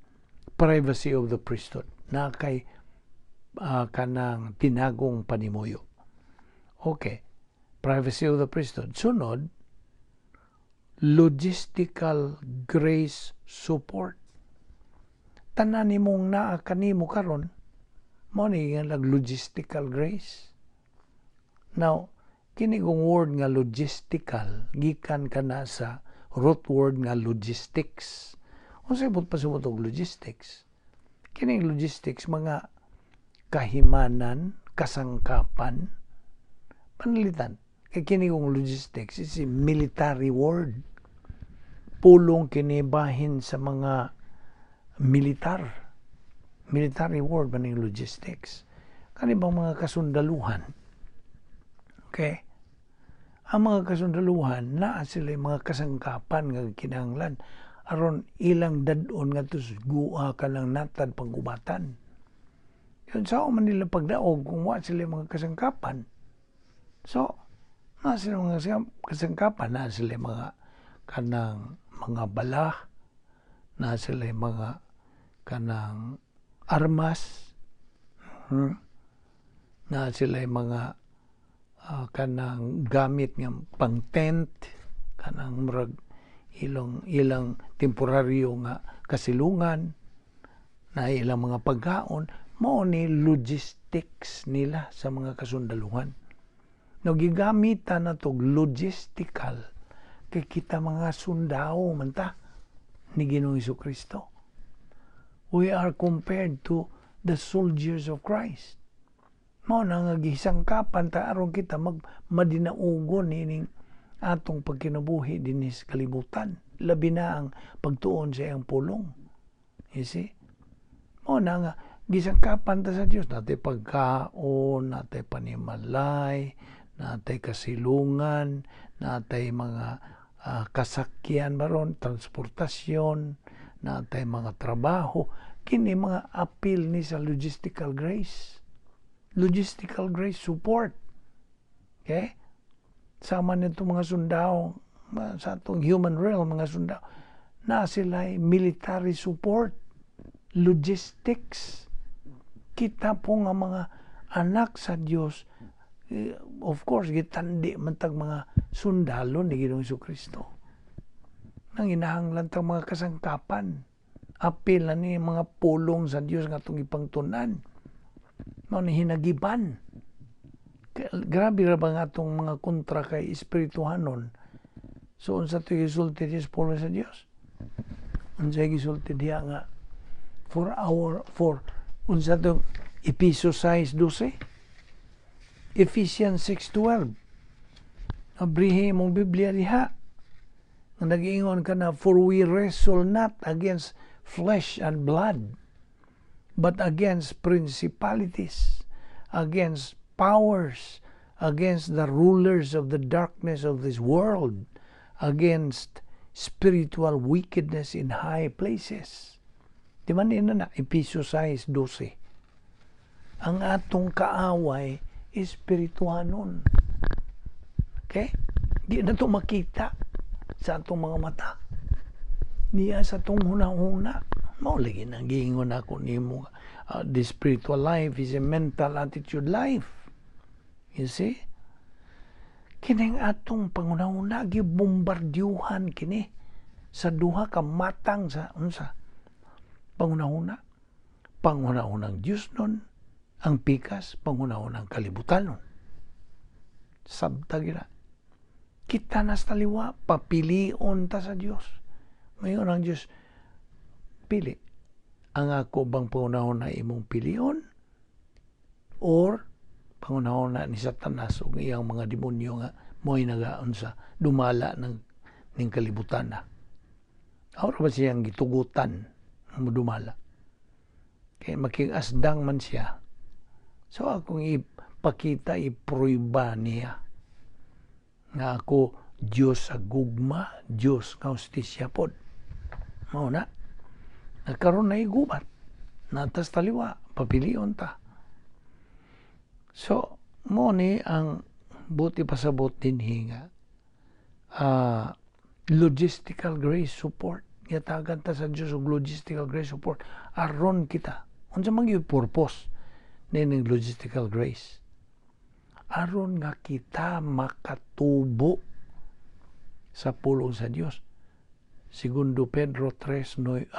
privacy of the priesthood na kay kanang tinagong panimuyo. Okay. Privacy of the priesthood. Sunod, logistical grace support. Tanan nimong naa kanimo karon, mao ni nga logistical grace. Now, kini kong word nga logistical, gikan kana sa root word nga logistics. Unsay buot pasabot og logistics? Kini logistics, mga kahimanan, kasangkapan, panalitan. Kay kini kong logistics is a military word. Pulong kini bahin sa mga militar. Military word ba ning logistics? Kani bang mga kasundaluhan? Okay? Ang mga kasundaluhan, naa sila mga kasangkapan nga kinahanglan aron ilang dad-on ngadto sa guwa kanang natad panggubatan. Yun sa man nila pagdaog kung wa sila mga kasangkapan. So, naa sila mga kasangkapan, naa sila mga kanang mga bala, naa sila mga kanang armas, Naa sila mga kanang gamit nga pang tent, kanang murag ilang ilang temporaryo nga kasilungan, na ilang mga pagkaon. Mao ni logistics nila sa mga kasundaluhan. No, gigamitan na tog logistical kay kita mga sundao man ta ni Ginoong Kristo. We are compared to the soldiers of Christ. Mao na nga gisangkapan ta aron kita mag madinaugon ining atong pagkinabuhi dinhi sa kalibutan. Labi na ang pagtuon sa iyang pulong. You see? Mao na nga gisangkapan ta sa Dios, natay pagkaon, natay panimalay, natay kasilungan, natay mga kasakyan baron, transportasyon, natay mga trabaho. Kini mga apil ni sa logistical grace. Logistical grace support. Okay? Sama nito mga sundao sa atong human realm, mga sundao na sila military support, logistics. Kita po nga mga anak sa Dios, of course, gitandi man tag mga sundalo ni Ginoong Kristo. Nang inahanglan tag mga kasangkapan. Apil na ni mga pulong sa Dios nga atong ipangtunan. Mao ni hinagiban. Grabe ra ba nga atong mga kontra kay espirituhanon? So unsa to gisulti sa pulong sa Dios? Unsa gisulti diha nga for our for unsa to Epeso 6:12, Ephesians 6:12? Abrihi imong Biblia diha. Nga nagiingon ka na, "For we wrestle not against flesh and blood, but against principalities, against powers, against the rulers of the darkness of this world, against spiritual wickedness in high places." Di man ina na, Epeso 6:12. Ang atong kaaway, espirituhanon. Okay? Di na to makita sa atong mga mata. Niya sa atong huna-huna. Mao lagi nang giingon ako nimo, the spiritual life is a mental attitude life. You see? Kining atong panghuna-huna gibombardyuhan kini sa duha ka matang sa unsa? Panghuna-huna. Panghuna-hunang Dios nun, ang pikas, panghuna-hunang kalibutan nun. Sabta gira. Kita na sa taliwa, papilion ta sa Dios. Ngayon ang Dios, pili. Ang ako bang panghuna-huna imong pilion? Or panghuna-huna ni Satanas ug iyang mga demonyo nga mo'y nagaunsa dumala ng ning kalibutan na? Aura ba siyang gitugutan mo dumala? Kay makig-asdang man siya. So akong ipakita, ipruiba niya nga ako Diyos sa gugma, Diyos nga hustisya pod. Mao na. Nagkaroon na igubat. Natas taliwa, papilion ta. So, mo ni ang buti pasabot dinhi nga logistical grace support. Gihatagan ta sa Diyos og logistical grace support aron kita. Unsa man gyud purpose nining logistical grace? Aron nga kita makatubo sa pulong sa Dios. Segundo Pedro 3:18.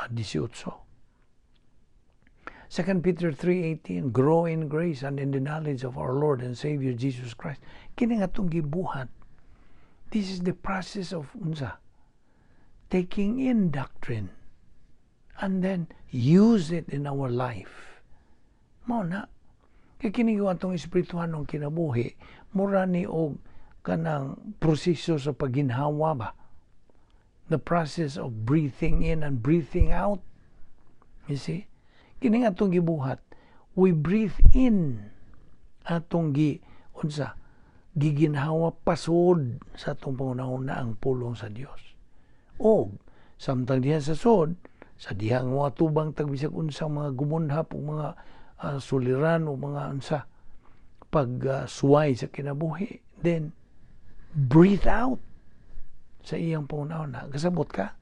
2 Peter 3:18, "Grow in grace and in the knowledge of our Lord and Savior Jesus Christ." Kini nga atong gibuhat. This is the process of unsa? Taking in doctrine and then use it in our life. Mao na. Kay kini atong espirituhanong kinabuhi, mura ni og kanang proseso sa pagginhawa ba? The process of breathing in and breathing out. You see? Kini nga atong gibuhat, we breathe in, atong gi unsa, giginhawa pasod sa atong panghuna-huna ang pulong sa Dios. Og samtang diha sa sod, sa dihang mga tubang tag bisag unsang mga gumunhap o mga suliran o mga unsa pag suway sa kinabuhi, then breathe out sa iyang panghuna-huna. Kasabot ka?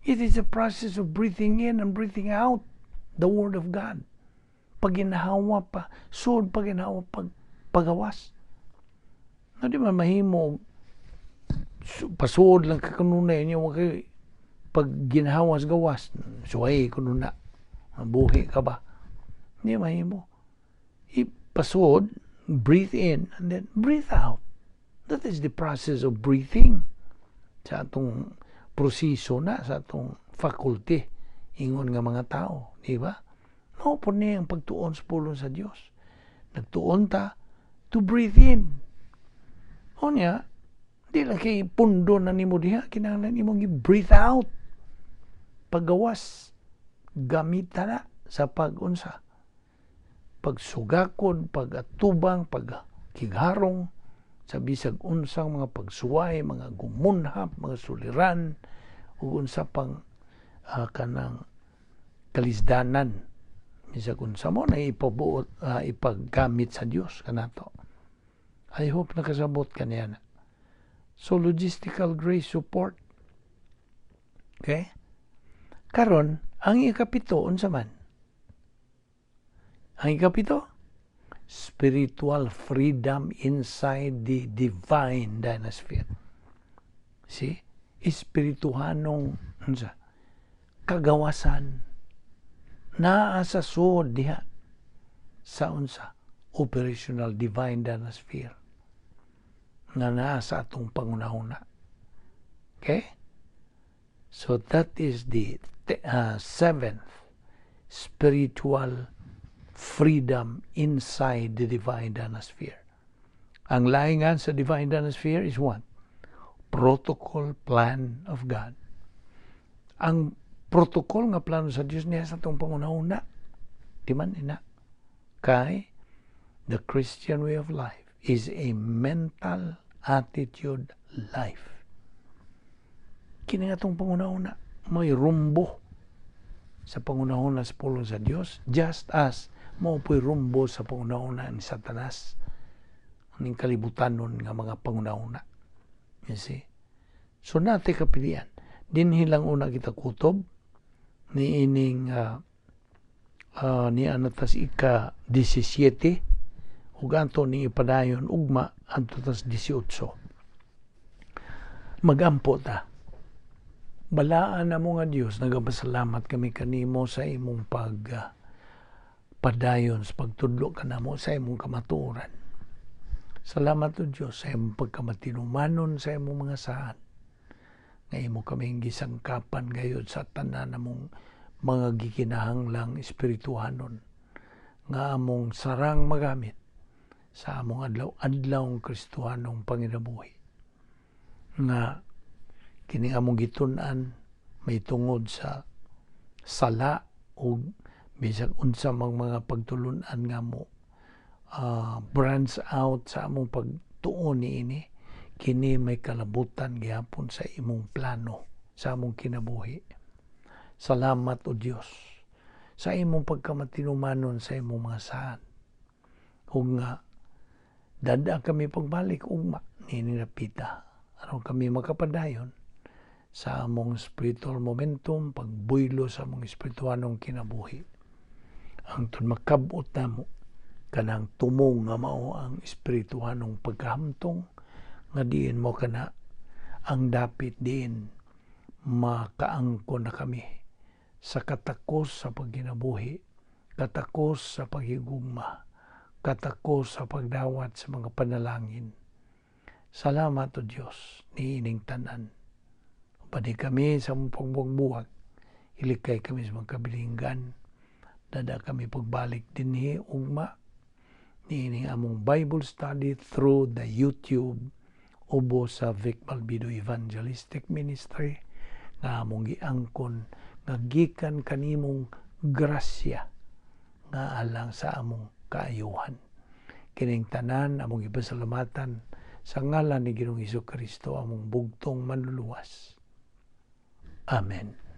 It is a process of breathing in and breathing out the Word of God. Pagginhawa pa, sud pagginhawa pag pagawas. No, di man mahimo pasuod lang ka kanunay niya, wa kay pag ginhawas gawas, suway kuno na buhi ka ba? Hindi mahimo. Ipasuod, breathe in and then breathe out. That is the process of breathing sa atong proseso na sa atong faculty ingon nga mga tao, di ba? Mao po ni ang pagtuon sa pulong sa Dios. Nagtuon ta to breathe in. Unya, di lang kay pundo na nimo diha, kinahanglan imong i-breathe out. Paggawas, gamita na sa pag-unsa. Pagsugakon, pag-atubang, pagkigharong, sa bisag unsang mga pagsuway, mga gumunhap, mga suliran, ug unsa pang kanang kalisdanan, bisag unsa mo na ipabuot, ipaggamit sa Dios kanato. I hope nakasabot kaniya na. So logistical grace support. Okay? Karon, ang ikapito, unsa man? Ang ikapito, spiritual freedom inside the divine dynasphere. See? Espirituhanong unsa? Kagawasan naa sa suod diha sa unsa, operational divine dynasphere nga naa sa atong panghuna-huna. Okay? So that is the seventh, spiritual freedom inside the divine dynasphere. Ang laingan sa divine dynasphere is what? Protocol plan of God. Ang protocol nga plano sa Dios niya sa atong panghunahuna. Di man ina. Kay the Christian way of life is a mental attitude life. Kini nga atong panghunahuna may rumbo sa panghunahuna sa pulong sa Dios, just as mao po'y rumbo sa panghunahuna ni Satanas ning kalibutanon nga mga panghunahuna. You see? So nate kapilian. Dinhi lang una kita kutob ni ining ni anatas ika 17 ug anto ni ipadayon ugma anto tas 18. Magampo ta. Balaan na mo nga Dios, nagapasalamat kami kanimo sa imong pag padayon sa pagtudlo kanamo sa imong kamatuoran. Salamat o Dios sa imong pagkamatinumanon sa imong mga saad nga imo kaming gisangkapan gayud sa tanan namong mga gikinahanglang espirituhanon nga among sarang magamit sa among adlaw-adlawng Kristohanong panginabuhi. Nga kini among gitun-an may tungod sa sala ug bisag unsa mang mga pagtulun-an nga mo branch out sa among pagtuon niini, kini may kalabutan gihapon sa imong plano sa among kinabuhi. Salamat o Dios sa imong pagkamatinumanon sa imong mga saad. Ug nga dada kami pagbalik ugma niini napita aron kami makapadayon sa among spiritual momentum, pagbuylo sa among espirituanong kinabuhi. Hangtod makabot namo kanang tumong nga mao ang espirituhanong pagkahamtong nga diin mo kana ang dapit diin makaangkon na kami sa katakos sa pagkinabuhi, katakos sa paghigugma, katakos sa pagdawat sa mga panalangin. Salamat o Dios niining tanan. Upani kami sa among pagbuwag-buwag, ilikay kami sa mga kabilinggan, dada kami pagbalik dinhi ugma niining among Bible study through the YouTube ubo sa Vic Balbido Evangelistic Ministry nga among giangkon nga gikan kanimong grasya nga alang sa among kaayuhan. Kining tanan among ipasalamatan sa ngalan ni Ginoong Hesus Kristo, among bugtong manluluwas. Amen.